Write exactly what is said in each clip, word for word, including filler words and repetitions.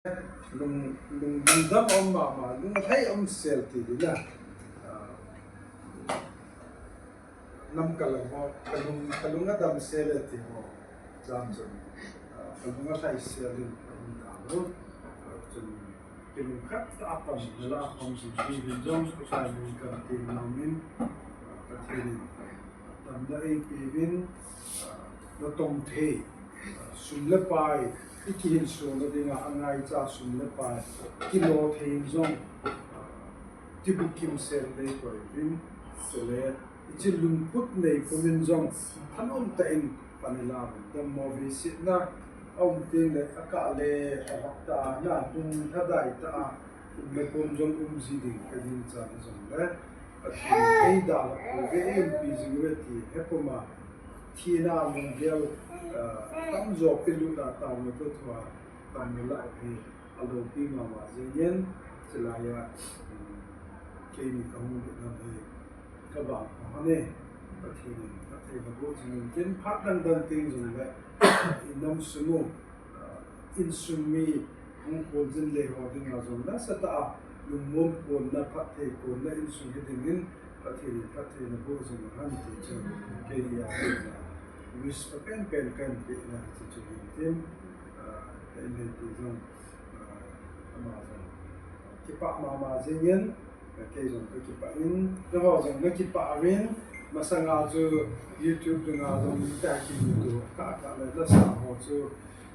Lung, lungdam um mama, lunglhai um sel ti ding a. Ah, nam ka lang ho, ka lung, ka lung a dam sel e ti ho. Jam jam. Ah, ka lung a lhai sel in ka um ta lo. Ah, chun kilungkhat tah a pang na la khom jing ti hin jong, ka lung kan ti nau min, ah, Pathen in, ah, damna eipe uvin, ah, na tong thei, ah, sum le pai, i kihin suhna dinga, angaicha sum le pai, kilo thei in jong, ah, kibukim sel dei koi uvin, chule, hiche lungput nei pum in jong, thanom tah in pan i la uvin, dammo veisetna, a um teng le, a kah le, a vak tah a, na lung lhadai tah a, um le pum jong um ji ding, ka ginchat jong le, Pathen in eidalha pouve, eiumpi jing uve ti, hepum a, thina lunggel, ah, tamjo pelut a taona toh thua, taona la hi, a loupi mama jeng in, chulai a, um, keini ka hung lut nam hi, ka vang pha hon e, Pathen in phatthei naboh jing in tin, phat dang dang teng jong le, i nam sung u, ah, insung mi, hung khol jin le ho dinga jong nasatah a, lungmon konna, phatthei konna insung hi ding in, Pathen in phatthei naboh jing u hen ti chu, kei a, wish pa pen pen kan pe na ti chu hin tin, ah, ka in nei ti jong, ah, ama jong kipah mama jeng in, kei jong ka kipah in, nangho jong na kipah uvin, masanga chu YouTube dunga jong ta kimuto, ka, ka le la sa ho chu,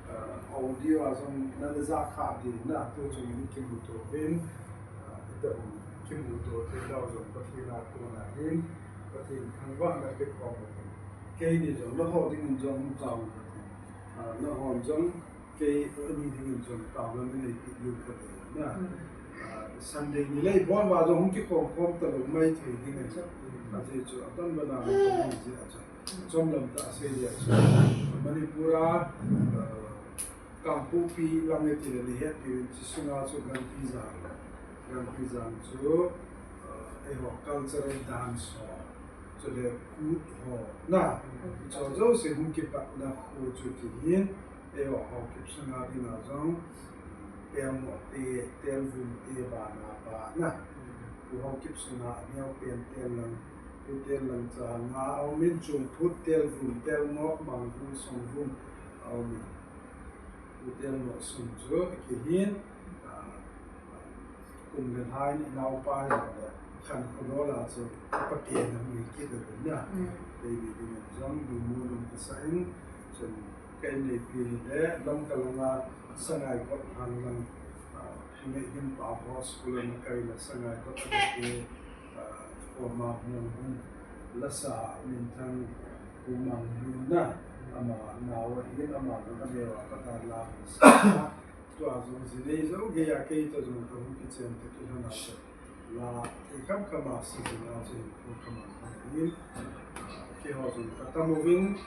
ah, audio a jong na, na ja kha ding na, tu chung ni kimuto uvin, ah, ita hung kimuto thei lou jong Pathen a kona hin, Pathen thangvahna pe khom uvin. Keini jong nangho dingin jong hung tao uvin. Ah, nangho jong kei ani dingin jong taona nei pi lou ka ding na. Mm. Ah, Sunday ni le ibon uva jong hung kikhom khom talou maithei ding ahi. Mm. Ajeh chu atam bana ka hung ji a chu. Chomlam tah a sei dia chu. Manipur a, ah, Kangpokpi lang e ti le ni het pi chu sunga chu Gangpijang. Gangpijang chu, ah, eiho cultural dance ho. Chule Kut ho. Na, hicho jouse hung kipatna kho chu ti hin. Eiho Haokip sunga dinga jong, Telngok te, Telvum te, bana bana. Pu Haokip sunga aneo pen Tellang, Pu Tellang cha nga a um in Chungphut, Telvum, Telngok, Mangvum, Songvum a um in. Pu Telngok sung chu kihin, ah, Kum le lha in inaopa jong le khankho dol a chu apa pen a hung hi kit uvin na. Mm. Keini dingin jong lungmon um kasa in, chun ka in neipi le Lamka langa Sangaikot lang lang, ah, henge him pa ho school a na kai le Sangaikot a te, ah, former Mongbung lasa minthang Pu Manglun na, ama nao ahin, ama jong aneo a pat a la sa. Tua jong ji nei jo gei a kei toh jong ka hung kichen toh kilhon a toh. La thei kham kham a si jing a chu hin khu kham a kham in. Keiho jong ka tam uvin,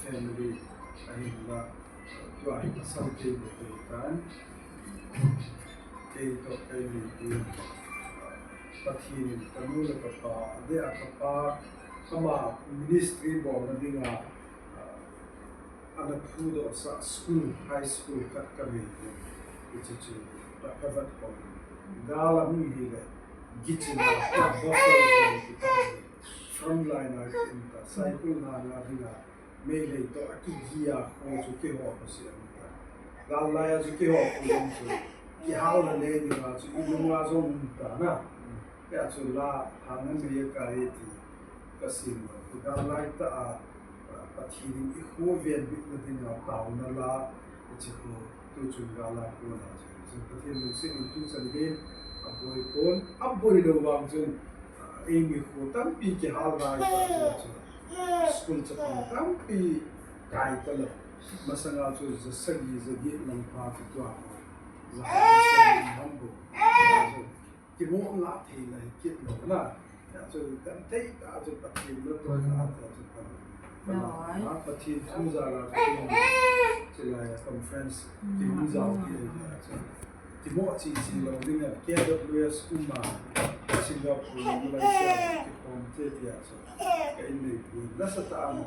family ahin la, tua hi ka sam kei be kei tan. Kei toh kei ni in, Pathen in ka nu le ka pa, adeh a ka pa, ama ministry bolna dinga, ana phudoh sah school, high school khat ka nei in, hiche chu, ka, ka vet khom in. Gal a hung hi le, giching a, ka buffer zone ti ta, front line a ki um ta, Saikul na nga dinga, Meitei toh a kigi a kho chu keiho kho seh a um ta. Gal lai a chu keiho kho jong chu, kihal na le dinga chu, i lung a jong um ta na. Hia chu la, hang na mei a kai ti, ka sim lou. Gal lai tah a, Pathen in i kho venbitna dinga taona la, hiche kho, tu chun gal a kona chun. Chun Pathen lungset in tu chan gei, aboi pon, aboi lou vang chun, eimi kho tampi kihal lai ta chun. School chapang tampi kai ta lou. Masanga chu ja sagi, ja get lang pha kitua. Ja sagi ham bu. Kimoh ngah thei lai kit lou na. Hia chu kan thei ta chu Pathen natoh kha ta chu kan. Noi. Ha, Pathen thu jal a chu chulai a conference. Mm. Kimoh jal ti ai ta chu. Kimoh chi chi lou ding a K W S um a. Singapore, Malaysia, kikhom te ti a chu. Ka in neipi nasatah a mo.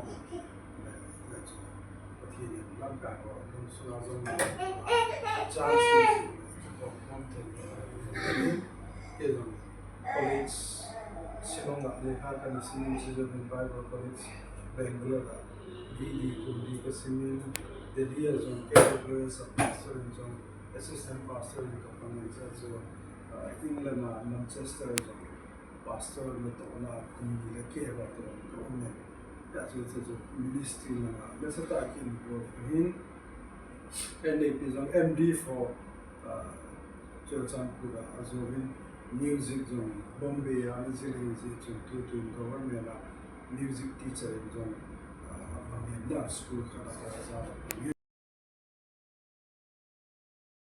Pathen in lamkai ho, lungsunga jong, chance Kana simin chu Bible College, Bangalore a B D kum li kasimin, Delhi a jong A W S a pastor in jong, assistant pastor in kapang in, chu, uh, England a Manchester a jong pastor natohna kum li le keh val toh kaumin. Hijeh chun chu ministry langa nasatah a ki involve ahin. Kei in ipi jong M D for, uh, Churachandpur a ajouvin, music jong Bombay a ana jil ahi jeh chun tutun government a music teacher in jong, uh, amanna school khat a aja.